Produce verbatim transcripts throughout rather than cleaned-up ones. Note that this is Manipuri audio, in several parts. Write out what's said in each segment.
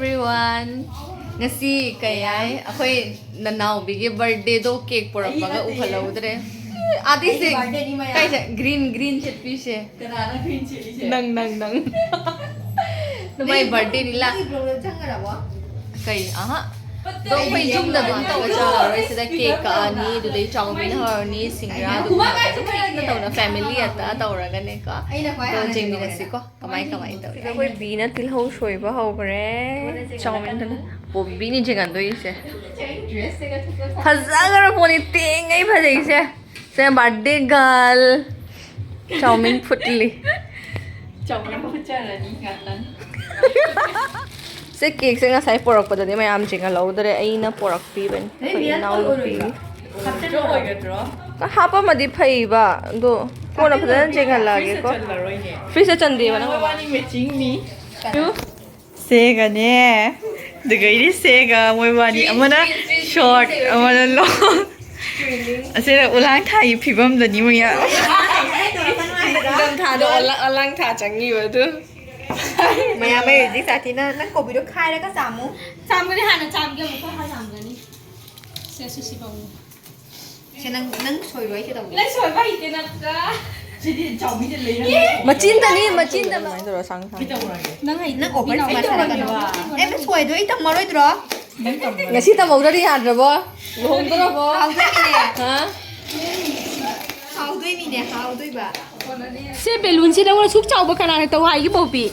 Everyone, ꯉꯁꯤ ꯀꯩ ꯍꯥꯏ, ꯑꯩꯈꯣꯏ ꯅꯅꯥꯎꯕꯤꯒꯤ ꯕꯥꯔꯗꯦꯗꯣ ꯀꯦꯛ ꯄꯨꯔꯛꯄꯒ ꯎꯍꯜꯍꯧꯗ꯭ꯔꯦ꯫ ꯑꯥꯗꯩꯁꯦ ꯑꯩꯒꯤ ꯕꯥꯔꯗꯦꯅꯤ ꯃꯌꯥꯝ꯫ ꯀꯥꯏꯁꯦ? ꯒ꯭ꯔꯤꯟ, ꯒ꯭ꯔꯤꯟ ꯁꯦꯠꯄꯤꯁꯦ꯫ ꯀꯅꯥꯅ ꯒ꯭ꯔꯤꯟ ꯁꯦꯠꯂꯤꯁꯦ? ꯅꯪ, ꯅꯪ, ꯅꯪ꯫ ꯅꯃꯥꯏ ꯕꯥꯔꯗꯦꯅꯤ ꯂꯥ꯫ ꯅꯪꯒꯤ ꯕ꯭ꯂꯣꯛꯇ ꯆꯪꯈ꯭ꯔꯕꯣ? ꯀꯩ? ꯑꯍꯥ꯫ ꯑꯗꯣ ꯑꯩꯈꯣꯏ ꯌꯨꯝꯗ ꯑꯗꯨꯝ ꯇꯧꯔ ꯆꯥꯔꯔꯣꯏ꯫ ꯁꯤꯗ ꯀꯦꯛ ꯀꯛꯑꯅꯤ, ꯑꯗꯨꯗꯩ ꯆꯥꯎꯕꯤꯅ ꯍꯧꯔꯅꯤ, ꯁꯤꯡꯒ꯭ꯔꯥ ꯑꯗꯨꯝ ꯍꯧꯔꯅꯤ꯫ ꯇꯧꯅ ꯐꯦꯃꯤꯂꯤ ꯑꯇ ꯇꯧꯔꯒꯅꯦꯀꯣ꯫ ꯑꯩꯅ ꯈ꯭ꯋꯥꯏ ꯑꯗꯣ ꯍꯥꯟꯅ ꯌꯦꯡꯃꯤꯟꯅꯁꯤꯀꯣ꯫ ꯀꯃꯥꯏ ꯀꯃꯥꯏ ꯇꯧꯔꯤ? ꯁꯤꯗ ꯑꯩꯈꯣꯏ ꯕꯤꯅ ꯇꯤꯜꯍꯧ ꯁꯣꯏꯕ ꯍꯧꯈ꯭ꯔꯦ꯫ ꯆꯥꯎꯃꯟꯗꯅ꯫ ꯕꯣꯕꯤꯅꯤ ꯆꯦꯡꯒꯟꯗꯣꯏꯁꯦ꯫ ꯐꯖꯈ꯭ꯔ ꯄꯣꯠꯅꯤ, ꯇꯦꯡꯉꯩ ꯐꯖꯩꯁꯦ꯫ ꯁꯦ ꯕꯥꯔꯗꯦ ꯒꯔꯜ꯫ ꯆꯥꯎꯃꯤꯟ ꯐꯨꯠꯂꯤ꯫ ꯆꯥꯎꯃꯤꯟ ꯐꯨꯠꯆꯔꯅꯤ ꯉꯥꯛꯇꯪ꯫ ꯁꯦ ꯀꯦꯛꯁꯦ ꯉꯁꯥꯏ ꯄꯣꯔꯛꯄꯗꯗꯤ ꯃꯌꯥꯝ ꯆꯦꯡꯍꯜꯍꯧꯗ꯭ꯔꯦ, ꯑꯩꯅ ꯄꯣꯔꯛꯄꯤꯕꯅꯤ ꯑꯩꯈꯣꯏ ꯏꯅꯥꯎꯅꯨꯄꯤꯒꯤ꯫ ꯍꯥꯞꯆꯤꯟꯕ꯭ꯔꯣ? ꯍꯥꯞꯄꯝꯃꯗꯤ ꯐꯩꯕ, ꯑꯗꯣ ꯀꯣꯟꯅ ꯐꯖꯅ ꯆꯦꯡꯍꯜꯂꯛꯑꯒꯦꯀꯣ꯫ ꯐ꯭ꯔꯤꯖꯇ ꯆꯟꯗꯦꯕ ꯅꯪ ꯃꯕꯥꯅꯤ ꯃꯦꯆꯤꯡꯅꯤ꯫ ꯁꯦꯒꯅꯦ, ꯑꯗꯨꯒꯩꯗꯤ ꯁꯦꯒ ꯃꯣꯏ ꯃꯕꯥꯅꯤ, ꯑꯃꯅ ꯁꯣꯔꯠ, ꯑꯃꯅ ꯂꯣꯡ꯫ ꯑꯁꯤꯗ ꯎꯂꯥꯡ ꯊꯥꯒꯤ ꯐꯤꯕꯝꯗꯅꯤ ꯃꯣꯏ꯫ ꯅꯤꯡꯊꯝꯊꯥꯗ ꯑꯣꯂꯥ-, ꯑꯣꯂꯥꯡ ꯊꯥ ꯆꯪꯉꯤꯕ ꯑꯗꯨ꯫ ꯃꯌꯥꯝ ꯑꯩ ꯍꯧꯖꯤꯛ ꯁꯥꯊꯤꯅ ꯅꯪ ꯀꯣꯕꯤꯗꯣ ꯈꯥꯏꯔꯒ ꯆꯥꯃꯨ꯫ ꯆꯥꯝꯒꯅꯤ, ꯍꯥꯟꯅ ꯆꯥꯝꯒꯦ, ꯑꯃꯨꯛꯀ ꯍꯥꯟꯅ ꯆꯥꯝꯒꯅꯤ꯫ ꯁꯦ, ꯁꯤ, ꯁꯤ ꯄꯥꯎ꯫ ꯁꯦ, ꯅꯪ, ꯅꯪ ꯁꯣꯏꯔꯣꯏ, ꯑꯩ ꯀꯩꯗꯧꯒꯦ? ꯅꯪ ꯁꯣꯏꯕ ꯍꯩꯇꯦ, ꯅꯪ꯫ ꯁꯤꯗꯤ ꯆꯥꯎꯕꯤꯗ ꯂꯩꯔꯝꯃꯦ꯫ ꯃꯆꯤꯟꯗꯅꯤ, ꯃꯆꯤꯟꯗ꯫ ꯀꯃꯥꯏꯅ ꯇꯧꯔ ꯁꯥꯡ ꯁꯥꯡ? ꯀꯩꯗꯧꯔꯒꯦ? ꯅꯪ ꯍꯩ-, ꯅꯪ ꯑꯣꯚꯔ ꯁ꯭ꯃꯥꯔꯠ ꯁꯥꯟꯅꯒꯅꯨ꯫ ꯑꯦ, ꯅꯪ ꯁꯣꯏꯗꯣ ꯑꯩ ꯇꯝꯃꯔꯣꯏꯗ꯭ꯔꯣ? ꯅꯪ ꯇꯝꯃꯔꯣꯏ꯫ ꯉꯁꯤ ꯇꯝꯍꯧꯗ꯭ꯔꯗꯤ ꯌꯥꯗ꯭ꯔꯕꯣ? ꯂꯨꯍꯣꯡꯗꯣꯔꯕꯣ? ꯍꯥꯎꯗꯣꯏꯅꯤꯅꯦ꯫ ꯍꯥ? ꯍꯥꯎꯗꯣꯏꯅꯤꯅꯦ, ꯍꯥꯎꯗꯣꯏꯕ꯫ ꯁꯦ ꯕꯦꯂꯨꯟꯁꯦ ꯅꯪꯉꯣꯟꯗ ꯁꯨꯛ ꯆꯥꯎꯕ ꯀꯅꯥꯅ ꯇꯧ ꯍꯥꯏꯒꯦ, ꯕꯣꯕꯤ?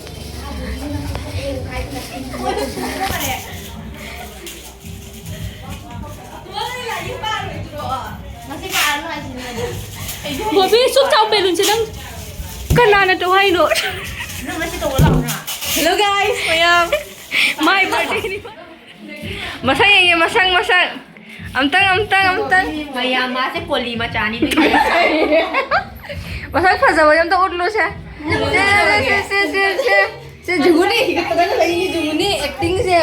ꯕꯣꯕꯤ, ꯁꯨꯛ ꯆꯥꯎ ꯕꯦꯂꯨꯟꯁꯦ ꯅꯪ ꯀꯅꯥꯅ ꯇꯧ ꯍꯥꯏꯅꯣ? Hello guys, ꯃꯌꯥꯝ꯫ My birthday ꯅꯤ꯫ ꯃꯁꯛ ꯌꯦꯡꯒꯦ, ꯃꯁꯛ, ꯃꯁꯛ꯫ ꯑꯝꯇꯪ, ꯑꯝꯇꯪ, ꯑꯝꯇꯪ꯫ ꯃꯌꯥꯝ, ꯃꯥꯁꯦ ꯀꯣꯂꯤ ꯃꯆꯥꯅꯤ꯫ ꯃꯁꯛ ꯐꯖꯕ ꯑꯝꯇ ꯎꯠꯂꯨꯁꯦ꯫ ꯁꯦ, ꯁꯦ, ꯁꯦ, ꯁꯦ, ꯁꯦ꯫ ꯁꯦ, ꯖꯨꯒꯨꯅꯤ꯫ ꯍꯤꯒꯠꯄꯗ ꯂꯩꯅꯤ, ꯖꯨꯒꯨꯅꯤ꯫ Acting ꯁꯦ꯫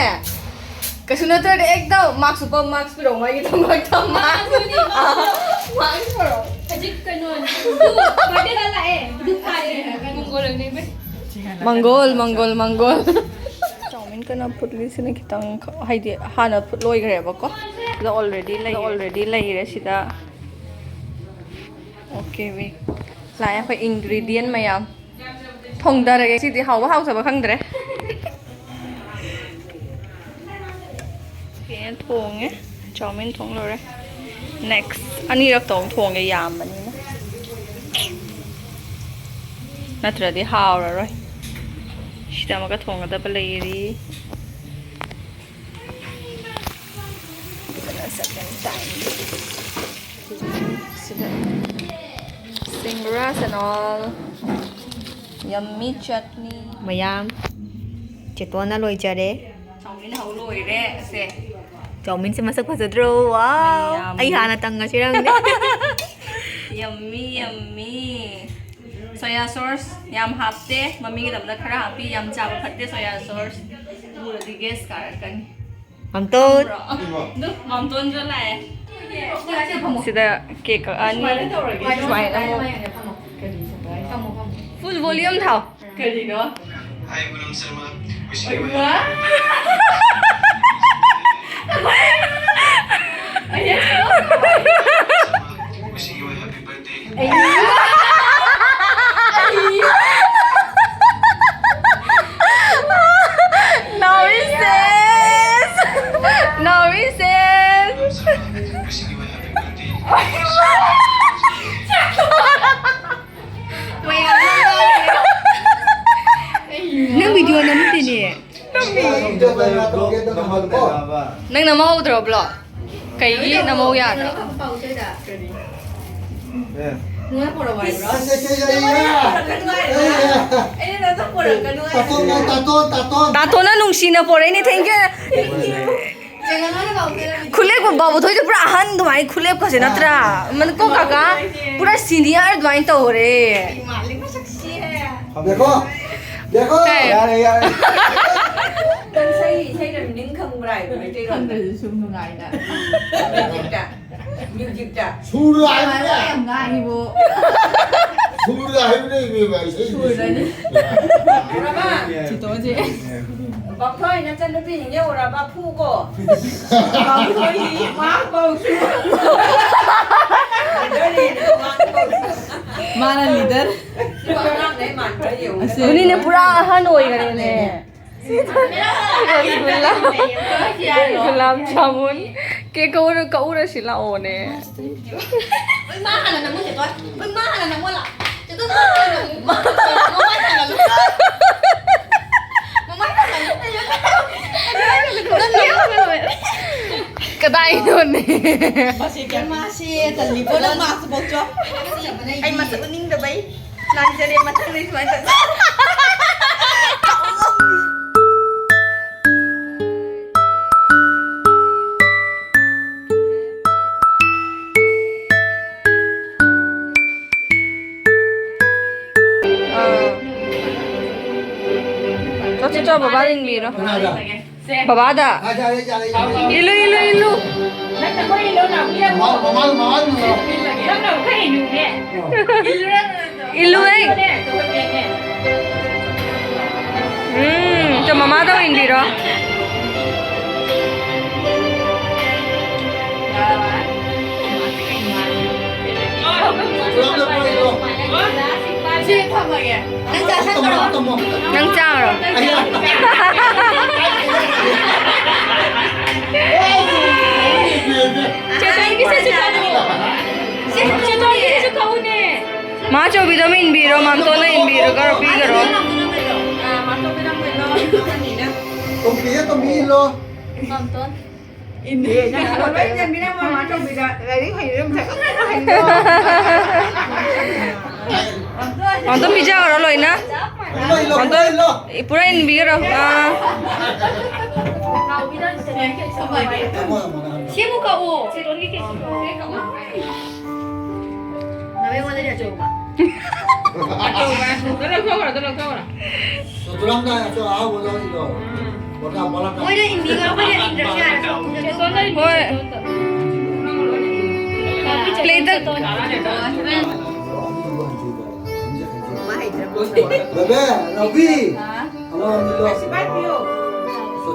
ꯀꯩꯁꯨ ꯅꯠꯇ꯭ꯔꯗꯤ ꯑꯦꯛꯇ ꯃꯥꯛꯁ ꯎꯞꯄ, ꯃꯥꯛꯁ ꯄꯤꯔꯛꯑꯣ ꯃꯥꯒꯤꯗꯃꯛꯇ꯫ ꯃꯥꯛꯁ꯫ ꯃꯥꯛꯁ ꯄꯨꯔꯛꯑꯣ꯫ ꯍꯧꯖꯤꯛ ꯀꯩꯅꯣ, ꯕꯥꯔꯗꯦ ꯒꯥꯔꯜ ꯂꯥꯛꯑꯦ꯫ ꯃꯪꯒꯣꯜ ꯑꯣꯏꯅ ꯏꯕꯦ꯫ ꯃꯪꯒꯣꯜ, ꯃꯪꯒꯣꯜ, ꯃꯪꯒꯣꯜ꯫ ꯀꯩꯅꯣ ꯐꯨꯠꯂꯤꯁꯤꯅ ꯈꯤꯇꯪ ꯈ-, ꯍꯥꯏꯗꯤ ꯍꯥꯟꯅ ꯐꯨꯠ ꯂꯣꯏꯈ꯭ꯔꯦꯕꯀꯣ, ꯑꯗꯣ already ꯂꯩꯔꯦ, already ꯂꯩꯔꯦ ꯁꯤꯗ꯫ Okay, wait. ꯂꯥꯛꯑꯦ ꯑꯩꯈꯣꯏ ingredient ꯃꯌꯥꯝ꯫ ꯊꯣꯡꯗꯔꯒꯦ ꯁꯤꯗꯤ, ꯍꯥꯎꯕ ꯍꯥꯎꯇꯕ ꯈꯪꯗ꯭ꯔꯦ꯫ ꯆꯤꯀꯟ ꯊꯣꯡꯉꯦ, ꯆꯥꯎꯃꯤꯟ ꯊꯣꯡ ꯂꯣꯏꯔꯦ꯫ Next ꯑꯅꯤꯔꯛꯇ ꯑꯃꯨꯛ ꯊꯣꯡꯉꯦ ꯌꯥꯝꯕꯅꯤꯅ, ꯅꯠꯇ꯭ꯔꯗꯤ ꯍꯥꯎꯔꯔꯣꯏ꯫ ꯁꯤꯗ ꯑꯃꯒ ꯊꯣꯡꯒꯗꯕ ꯂꯩꯔꯤ꯫ ꯁꯤꯗ ꯁꯤꯡꯒ꯭ꯔꯥ ꯁꯅꯥꯜ, yummy chutney꯫ ꯃꯌꯥꯝ ꯆꯦꯇꯣꯟꯅ ꯂꯣꯏꯖꯔꯦ꯫ ꯆꯥꯎꯃꯤꯟ ꯍꯧ ꯂꯣꯏꯔꯦ ꯑꯁꯦ꯫ ꯆꯥꯎꯃꯤꯟꯁꯦ ꯃꯁꯛ ꯐꯖꯗ꯭ꯔꯣ? Wow! ꯃꯌꯥꯝ꯫ ꯑꯩ ꯍꯥꯟꯅ ꯇꯪꯉꯁꯤꯔ ꯈꯪꯗꯦ꯫ Yummy, yummy꯫ Soya sauce ꯌꯥꯝ ꯍꯥꯞꯇꯦ, ꯃꯃꯤꯒꯤꯗꯃꯛꯇ ꯈꯔ ꯍꯥꯞꯄꯤ, ꯌꯥꯝ ꯆꯥꯕ ꯐꯠꯇꯦ soya sauce꯫ ꯎꯔꯗꯤ gas ꯀꯥꯔꯛꯀꯅꯤ꯫ ꯃꯥꯝꯇꯣꯟ꯫ ꯈꯪꯕ꯭ꯔꯣ? ꯑꯗꯨ ꯃꯥꯝꯇꯣꯟꯁꯨ ꯂꯥꯛꯑꯦ꯫ ꯁꯤꯗ cake ꯀꯛꯑꯅꯤ꯫ ꯁꯨꯃꯥꯏꯅ ꯇꯧꯔꯒꯦ꯫ ꯁꯨꯃꯥꯏꯅ ꯑꯃꯨꯛ꯫ Full volume ꯊꯥꯎ꯫ ꯀꯔꯤꯅꯣ? ꯋꯥ! No recess! No recess! ꯅꯪ video ꯅꯝꯗꯦꯅꯦ꯫ ꯅꯪ ꯅꯝꯍꯧꯗ꯭ꯔꯕ꯭ꯔꯣ? ꯀꯩꯒꯤ ꯅꯃꯧ ꯌꯥꯗ꯭ꯔꯣ? ꯇꯥꯇꯣꯟꯅ ꯅꯨꯡꯁꯤꯅ ꯄꯣꯔꯛꯏꯅꯦ, thank you꯫ ꯈꯨꯂꯦꯞꯀ ꯕꯥꯕꯨꯊꯣꯏꯗꯣ ꯄꯨꯔꯥ ꯑꯍꯟ ꯑꯗꯨꯃꯥꯏꯅ ꯈꯨꯂꯦꯞꯀꯁꯦ ꯅꯠꯇ꯭ꯔꯥ? ꯃꯅꯤ ꯀꯣ ꯀꯥꯀꯥ ꯄꯨꯔꯥ senior ꯑꯗꯨꯃꯥꯏꯅ ꯇꯧꯔꯦ꯫ ꯗꯦꯈꯣ, ꯗꯦꯈꯣ꯫ ꯀꯩ? ꯌꯥꯔꯦ, ꯌꯥꯔꯦ꯫ ꯅꯪ ꯏꯁꯩ, ꯏꯁꯩ ꯃꯃꯤꯡ ꯈꯪꯕ꯭ꯔꯥ ꯍꯥꯏꯕ ꯃꯩꯇꯩꯂꯣꯟꯗ? ꯈꯪꯗ꯭ꯔꯁꯨ ꯁꯨꯝ ꯅꯨꯡꯉꯥꯏꯅ꯫ Musicꯇ, musicꯇ꯫ ꯁꯨꯔ ꯍꯥꯏꯕꯅꯦ꯫ ꯌꯥꯝ ꯉꯥꯡꯉꯤꯕꯣ꯫ ꯁꯨꯔ ꯍꯥꯏꯕꯅꯦ ꯏꯕꯦꯝꯃ, ꯏꯁꯩꯗꯨ ꯁꯨꯔꯅꯤ꯫ ꯁꯨꯔ꯫ ꯁꯤꯇꯣꯛꯑꯁꯦ꯫ ꯄꯥꯛꯊꯣꯏ ꯅꯆꯟꯅꯨꯄꯤꯁꯤꯡꯁꯦ ꯎꯔꯕ? ꯐꯨꯀꯣ꯫ ꯄꯥꯛꯊꯣꯏ ꯃꯥ ꯀꯧꯁꯨ꯫ ꯂꯤꯗꯔꯅꯤ, ꯃꯥ ꯀꯧꯁꯨ꯫ ꯃꯥꯅ ꯂꯤꯗꯔ꯫ ꯁꯤꯕꯨ ꯑꯉꯥꯡꯅꯦ ꯃꯥꯟꯕ꯭ꯔꯥ ꯌꯦꯡꯉꯨ꯫ ꯑꯁꯦꯡꯕ꯫ ꯎꯅꯤꯅꯦ ꯄꯨꯔꯥ ꯑꯍꯟ ꯑꯣꯏꯈ꯭ꯔꯦꯅꯦ꯫ ꯔꯁꯒꯨꯜꯂꯥ, ꯒꯨꯂꯥꯞ ꯖꯥꯃꯨꯟ, ꯀꯦꯛ ꯀꯛꯎꯔ, ꯀꯛꯎꯔꯁꯤ ꯂꯥꯛꯑꯣꯅꯦ꯫ ꯎꯏ, ꯃꯥ ꯍꯥꯟꯅ ꯅꯝꯃꯨ, ꯆꯦꯇꯣꯟ꯫ ꯎꯏ, ꯃꯥ ꯍꯥꯟꯅ ꯅꯝꯃꯣ ꯂꯥꯎ꯫ ꯆꯦꯇꯣꯟ, ꯃꯥ ꯍꯥꯟꯅ ꯅꯝꯃꯨ꯫ ꯃꯃꯥꯏ ꯍꯥꯟꯅ ꯅꯝꯃꯨ꯫ ꯃꯃꯥꯏ ꯍꯥꯟꯅ ꯅꯝꯃꯨ꯫ ꯀꯗꯥꯏꯅꯣꯅꯦ? ꯃꯥꯁꯦ ꯇꯜꯂꯤꯀꯣ, ꯅꯪ ꯃꯥꯁꯨ ꯕꯣꯛꯆꯣ꯫ ꯑꯩ ꯃꯁꯛ ꯎꯅꯤꯡꯗꯕꯩ꯫ ꯂꯥꯛꯆꯔꯦ, ꯃꯊꯪꯗꯤ ꯁꯨꯃꯥꯏꯅ ꯇꯧ꯫ ꯑꯥ꯫ ꯆꯣ, ꯆꯣ, ꯆꯣ, ꯕꯕꯥꯗ ꯏꯟꯕꯤꯔꯣ꯫ ꯀꯅꯥꯗ? ꯕꯕꯥꯗ꯫ ꯑꯥ, ꯌꯥꯔꯦ, ꯌꯥꯔꯦ, ꯌꯥꯔꯦ, ꯌꯥꯔꯦ꯫ ꯏꯜꯂꯨ, ꯏꯜꯂꯨ, ꯏꯜꯂꯨ꯫ ꯅꯪꯅ ꯍꯣꯏ ꯏꯜꯂꯣ ꯂꯥꯎꯕꯤꯔꯝꯃꯣ꯫ ꯃꯃꯥ, ꯃꯃꯥ, ꯃꯃꯥ꯫ ꯅꯪꯅ ꯑꯃꯨꯛ ꯈꯔ ꯏꯜꯂꯨꯅꯦ꯫ ꯑꯣ꯫ ꯏꯜꯂꯨꯍꯦ꯫ ꯏꯜꯂꯨꯅꯦ, ꯇꯧꯍꯟꯒꯦꯅꯦ꯫ ꯎꯝ, ꯆꯣ, ꯃꯃꯥꯗ ꯑꯣꯏꯅ ꯏꯟꯕꯤꯔꯣ꯫ ꯁꯤ ꯊꯝꯃꯒꯦ꯫ ꯅꯪ ꯆꯥꯁꯟꯈ꯭ꯔꯣ꯫ ꯇꯝꯃꯣ, ꯇꯝꯃꯣ꯫ ꯅꯪ ꯆꯥꯔꯣ꯫ ꯑꯩꯌꯥ꯫ ꯆꯦꯆꯟꯒꯤꯁꯤꯁꯨ ꯀꯛꯎ꯫ ꯆꯦꯆꯟꯒꯤꯁꯤꯁꯨ ꯀꯛꯎꯅꯦ꯫ ꯃꯥ ꯆꯧꯕꯤꯗꯣ ꯑꯃ ꯏꯟꯕꯤꯔꯣ, ꯃꯥꯝꯇꯣꯟꯅ ꯏꯟꯕꯤꯔꯒ ꯄꯤꯈꯔꯣ꯫ ꯑꯥ, ꯃꯥꯝꯇꯣꯟ ꯄꯤꯔꯝꯃꯣ꯫ ꯇꯣꯝꯕꯤꯁꯦ ꯇꯣꯝꯕꯤ ꯏꯜꯂꯣ꯫ ꯃꯥꯝꯇꯣꯟ꯫ ꯏꯟꯗꯦ, ꯅꯪ ꯂꯣꯏ ꯆꯟꯕꯤꯔꯝꯃꯣ, ꯃꯥꯝꯇꯣꯟꯕꯤꯗ꯫ ꯂꯥꯏꯔꯤꯛ ꯍꯩꯔꯦ, ꯃꯁꯛ ꯌꯥꯝ ꯍꯩꯔꯦ꯫ ꯃꯥꯝꯇꯣꯟ ꯄꯤꯖꯈ꯭ꯔꯣ ꯂꯣꯏꯅ꯫ ꯏꯜꯂꯣ, ꯏꯜꯂꯣ, ꯃꯥꯝꯇꯣꯟ ꯏꯜꯂꯣ꯫ ꯄꯨꯔꯥ ꯏꯟꯕꯤꯈ꯭ꯔꯣ꯫ ꯑꯥ꯫ ꯊꯝꯃꯣ, ꯊꯝꯃꯣ, ꯊꯝꯃꯣ꯫ ꯁꯤꯕꯨ ꯀꯛꯎ꯫ ꯅꯕꯦꯝꯕꯔꯗꯗꯤ ꯑꯆꯧꯕ꯫ ꯑꯆꯧꯕ, ꯑꯆꯧꯕ꯫ ꯂꯧꯊꯣꯛꯈ꯭ꯔꯣ, ꯑꯗꯨ ꯂꯧꯊꯣꯛꯈ꯭ꯔꯣ꯫ ꯁꯣꯇꯨꯔꯥꯝꯗ ꯑꯆꯧ ꯑꯍꯥꯎꯕ ꯂꯧꯔꯤꯗꯣ꯫ ꯕꯣꯔꯥ, ꯕꯣꯔꯥ ꯇꯧ꯫ ꯃꯣꯏꯗ ꯏꯟꯕꯤꯈ꯭ꯔꯣ, ꯑꯩꯈꯣꯏꯗ ꯏꯟꯗ꯭ꯔꯁꯨ ꯌꯥꯔꯦ, ꯁꯣꯝꯗ꯫ ꯍꯣꯏ꯫ ꯄ꯭ꯂꯦꯠꯇ꯫ ꯕꯦꯕꯦ, ꯔꯥꯍꯨꯜ꯫ ꯑꯃ ꯃꯤꯂꯣ꯫ ꯁꯤ ꯄꯥꯏꯕꯤꯌꯨ꯫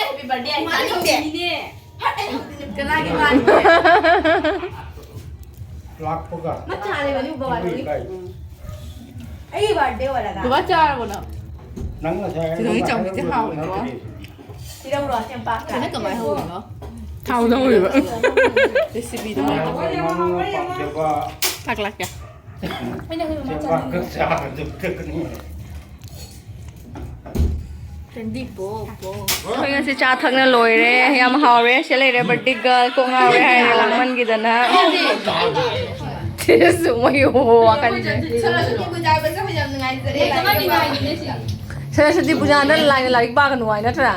ꯍꯥꯏꯕꯤ ꯕꯥꯔꯗꯦ ꯍꯥꯏ ꯇꯥꯅꯤꯡꯗꯦ꯫ ꯀꯅꯥꯒꯤ ꯕꯥꯔꯗꯦ? ꯂꯥꯛꯄꯒ꯫ ꯃꯆꯥꯅꯦꯕ ꯑꯗꯨ ꯕꯕꯥꯗꯨꯒꯤ꯫ ꯏꯀꯥꯏ꯫ ꯑꯩꯒꯤ ꯕꯥꯔꯗꯦ ꯑꯣꯏꯔꯒ꯫ ꯕꯕꯥ ꯆꯥꯔꯕꯣ ꯅꯪ? ꯅꯪ ꯉꯁꯥꯏ ꯁꯤꯗ ꯍꯧꯖꯤꯛ ꯆꯥꯎꯕꯤꯁꯦ ꯍꯥꯎꯋꯦꯀꯣ꯫ ꯅꯠꯇ꯭ꯔꯦ꯫ ꯁꯤꯗꯧꯔꯣ ꯆꯦꯝꯄꯥꯛꯀ꯫ ꯁꯤꯅ ꯀꯃꯥꯏꯅ ꯍꯧꯔꯤꯅꯣ? ꯊꯥꯎꯗ ꯍꯧꯔꯤꯕ꯫ ꯔꯦꯁꯤꯄꯤꯗꯣ ꯍꯥꯏꯔꯣ꯫ ꯅꯪꯅ ꯄꯥꯝꯖꯕ ꯂꯥꯛ ꯂꯥꯛꯀꯦ꯫ ꯑꯩꯅ ꯍꯧꯖꯤꯛ ꯃꯃꯥ ꯆꯦꯡꯕꯥꯛꯀ ꯆꯥꯅꯤꯡꯉꯦ꯫ ꯆꯥꯕꯗꯨ ꯈꯛꯇꯅꯤ꯫ ꯀꯦꯟꯗꯤ ꯄꯣ, ꯄꯣ꯫ ꯑꯩꯈꯣꯏ ꯉꯁꯤ ꯆꯥ ꯊꯛꯅ ꯂꯣꯏꯔꯦ꯫ ꯌꯥꯝ ꯍꯥꯎꯔꯦ꯫ ꯁꯤ ꯂꯩꯔꯦ ꯕꯔꯗꯤ ꯒꯔꯜ꯫ ꯀꯣꯛ ꯉꯥꯎꯔꯦ ꯍꯥꯏꯔꯦ ꯂꯥꯡꯃꯟꯈꯤꯗꯅ꯫ ꯁꯤꯁꯨ ꯃꯣꯏ ꯍꯣ ꯋꯥꯈꯜꯁꯦ꯫ ꯁꯔꯁꯋꯇꯤ ꯄꯨꯖꯥꯒꯁꯨ ꯌꯥꯝ ꯅꯨꯡꯉꯥꯏꯖꯔꯦ꯫ ꯁꯔꯁꯋꯇꯤ ꯄꯨꯖꯥꯗ ꯂꯥꯏꯅ ꯂꯥꯏꯔꯤꯛ ꯄꯥꯒꯅꯨ ꯍꯥꯏ ꯅꯠꯇ꯭ꯔꯥ?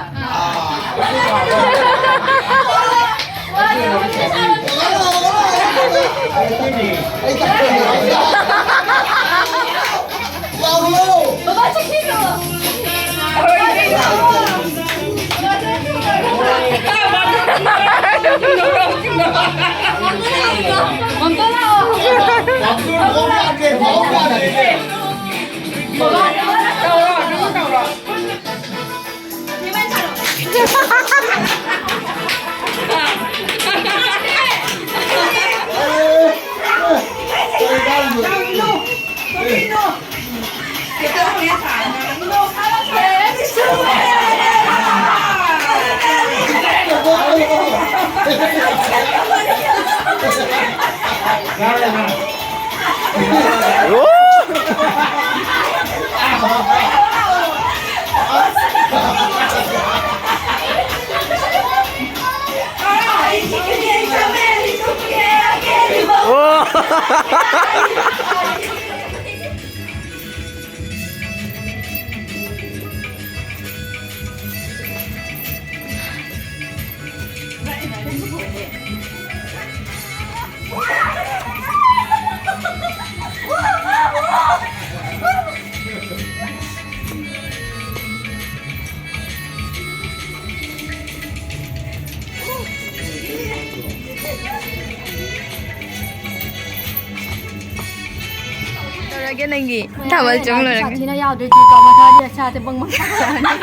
ꯇꯧꯔꯒꯦ ꯅꯪꯒꯤ ꯊꯥꯕꯜ ꯆꯣꯡ ꯂꯣꯏꯔꯒ꯫ ꯁꯥꯊꯤꯅ ꯌꯥꯎꯗ꯭ꯔꯦ, ꯆꯦ ꯆꯥꯎ ꯃꯊꯥꯗꯤ ꯁꯥꯁꯦ ꯕꯪ ꯕꯪ ꯁꯥꯔꯅꯤ꯫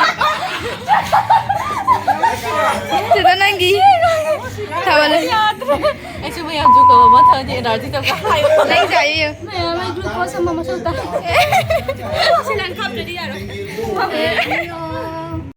ꯁꯤꯗ ꯅꯪꯒꯤ ꯊꯥꯕꯜ꯫ ꯑꯩꯁꯨ ꯃꯌꯥꯝ ꯖꯨ ꯀꯧꯕ ꯃꯊꯥꯗꯤ ꯑꯦꯅꯔꯖꯤ ꯇꯧꯒ ꯍꯥꯏꯌꯣ꯫ ꯅꯪ ꯆꯥꯏꯌꯦ꯫ ꯃꯌꯥꯝ ꯑꯩ ꯒ꯭ꯂꯨꯀꯣꯁ ꯑꯃ ꯃꯊꯧ ꯇꯥꯏ꯫ ꯁꯤ ꯅꯪ ꯀꯥꯞꯇ꯭ꯔꯗꯤ ꯌꯥꯔꯣꯏ꯫